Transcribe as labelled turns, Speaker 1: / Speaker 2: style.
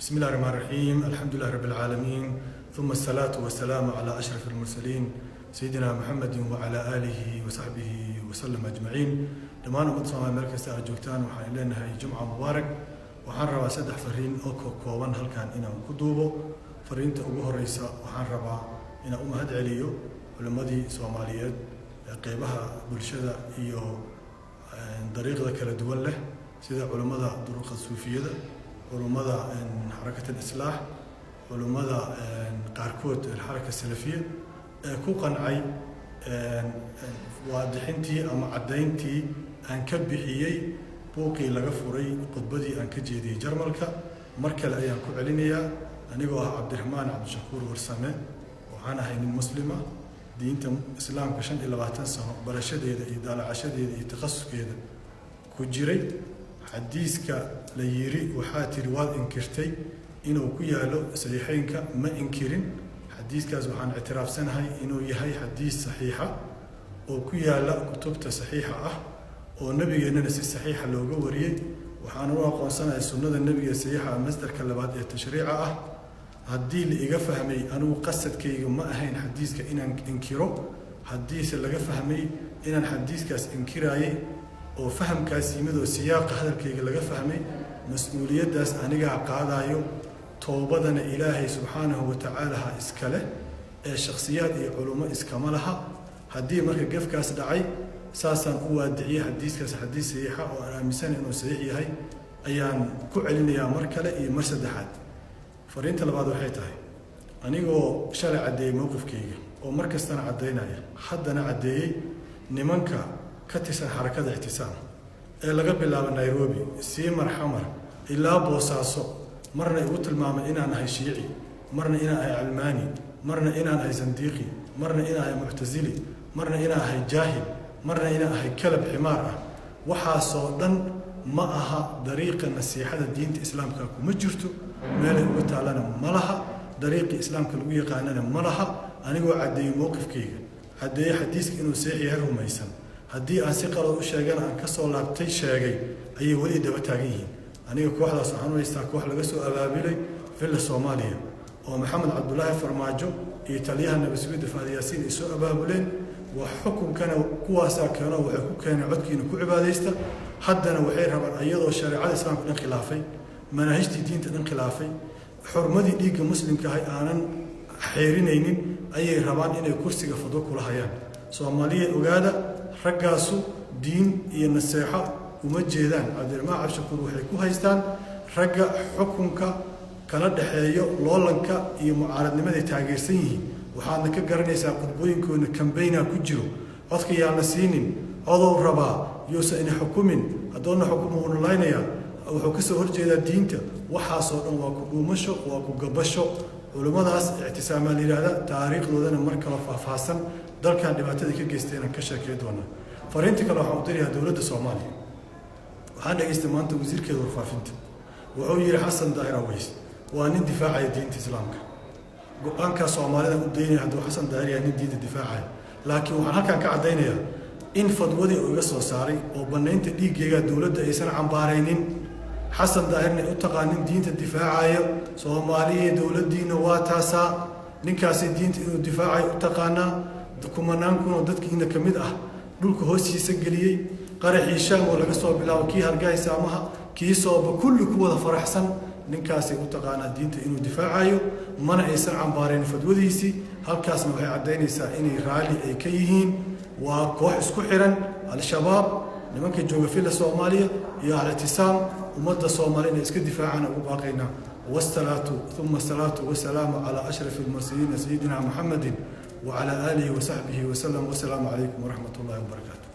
Speaker 1: بسم الله الرحمن الرحيم، الحمد لله رب العالمين، ثم الصلاة والسلام على أشرف المرسلين سيدنا محمد وعلى آله وصحبه وسلم أجمعين. Dhammaan ummadda Soomaaliya meel kasta aad joogtaan, waxaan leenahay Jumca mubaarak. Waxaan rabaa saddex fariin oo kooban halkan inaan ku duubo. Fariinta ugu horeysa, waxaan rabaa inaan u mahad celiyo culimmadii Soomaaliyeed ee qeybaha bulshada iyo dariiqda kala duwan leh, sida culimmada duruqa suufiyada, culummada Xarakat Alislaax, culummada qaarkood Alxaraka Salafiya, ee ku qancay waadixintii ama caddayntii aan ka bixiyey buuqii laga furay khudbadii aan ka jeediyey Jarmalka. Mar kale ayaan ku celinayaa: anigoo ah Cabdiraxmaan Cabdishakuur Warsame, waxaan ahay nin Muslima, diinta Islaamka 25 sano barashadeeda iyo daalacashadeeda iyo takhasuskeeda ku jiray. Xadiiska la yiri waxaa tiri waad inkirtay inuu ku yaalo Saxiixeynka, ma inkirin xadiiskaas. Waxaan ictiraafsanahay inuu yahay xadiis saxiixa oo ku yaala kutubta saxiixa ah, oo nabigeennana si saxiixa looga wariyey. Waxaan u aqoonsanahay sunnada Nebiga saxiixa, masdarka labaad ee tashriica ah. Haddii la iga fahmay, anigu qasadkayga ma ahayn xadiiska inaan inkiro. Haddiise laga fahmay inaan xadiiskaas inkiraayay oo fahamkaas yimid oo siyaaqa hadalkayga laga fahmay, mas-uuliyaddaas anigaa qaadayo. Toobadana Ilaahay subxaanahu wa tacaala ha iskale ee shakhsiyaad iyo culummo iskama laha. Haddii marka gefkaas dhacay, saasaan u waadiciyey. Xadiiskaas xadiis saxiixa oo aan aaminsanay inuu saxiix yahay ayaan ku celinayaa mar kale iyo mar saddexaad. Fariinta labaad waxay tahay, anigoo shalay caddeeyey mowqifkayga oo mar kastana caddaynaya, haddana caddeeyey, nimanka ka tirsan Xarakada Ictisaam ee laga bilaabo Nairobi, siimar Xamar ilaa Boosaaso, marna igu tilmaamay inaan ahay Shiici, marna inaan ahay calmaani, marna inaan ahay sandiiqi, marna inaan ahay muctasili, marna inaan ahay jaahil, marna inaan ahay kalab ximaar ah, waxaasoo dhan ma aha dariiqa nasiixada. Diinta Islaamka kuma jirto, meelay uga taalana ma laha, dariiqii Islaamka lagu yaqaanana ma laha. Anigoo caddeeyey mowqifkayga, caddeeye xadiiska inuu saxiix yahay rumaysan, haddii aan si qalad u sheegana aan kasoo laabtay sheegay, ayay weli daba taagan yihiin. Aniga kooxdaas waxaan u haystaa koox laga soo abaabulay Villa Soomaaliya, oo Maxamed Cabdulaahi Farmaajo iyo taliyaha nabadsugidda Fahad Yaasiin ay soo abaabuleen. Wax xukunkana kuwaasaa keeno, waxay ku keeneen codkiina ku cibaadaysta. Haddana waxay rabaan, iyadoo shareecada Islaamka dhan khilaafay, manaahijtii diinta dhan khilaafay, xurmadii dhiigga Muslimka ahay aanan xeerinaynin, ayay rabaan inay kursiga fadwo kula hayaan. Soomaaliya ogaada, raggaasu diin iyo naseexo uma jeedaan. Cabdiraxmaan Cabshakuur waxay ku haystaan ragga xukunka kala dhexeeyo loolanka iyo mucaaradnimaday taageersan yihiin. Waxaadna ka garanaysaa khudbooyinkooda kambayna ku jiro: codka yaan la siinin, codow rabaa, yuusan ina xukumin, haddoona xukumo uuna laynayaa, wuxuu kasoo horjeedaa diinta. Waxaasoo dhan waa ku dhuumasho, waa ku gabasho. Culimmadaas Ictisaamaa la yidhahda, taariikhdoodana mar kale faahfaahsan, dalkan dhibaatada ka geystay inaan ka sheekay doonaa. Fariinta kale waxaan u dirayaa dowladda Soomaaliya. Waxaan dhegaystay maanta wasiirkeeda warfaafinta. Wuxuu yidhi Xasan Daahir Aweys waa nin difaacaya diinta Islaamka. Go-aankaa Soomaalida u daynaya hadduu Xasan Daahir yahay nin diinta difaacaya, laakiin waxaan halkan ka caddaynayaa in fadwadii uu iga soo saaray oo bannaynta dhiiggeyga dowladda aysan cambaaraynin, Xasan Daahirna u taqaanin diinta difaacayo. Soomaaliya, dowladdiina waa taasaa. Ninkaasi diinta inuu difaacayo u taqaanaa, kumanaan kunoo dadkiina ka mid ah dhulka hoostiisa geliyey, qaraxii Shaam oo laga soo bilaabo, kii Hargeysa amaha, kii Sooba, kulli ku wada faraxsan, ninkaasay u taqaanaa diinta inuu difaacayo, mana aysan cambaarayn fadwadiisii. Halkaasna waxay caddaynaysaa inay raalli ay ka yihiin. Waa koox isku xiran, Al-Shabaab, nimanka jooga Villa Soomaaliya iyo Al-Ictisaam. Ummadda Soomaaliya inay iska difaacaan ugu baaqaynaa. والصلاة ثم الصلاة والسلام على أشرف المرسلين سيدنا محمد وعلى آله وصحبه وسلم، والسلام عليكم ورحمة الله وبركاته.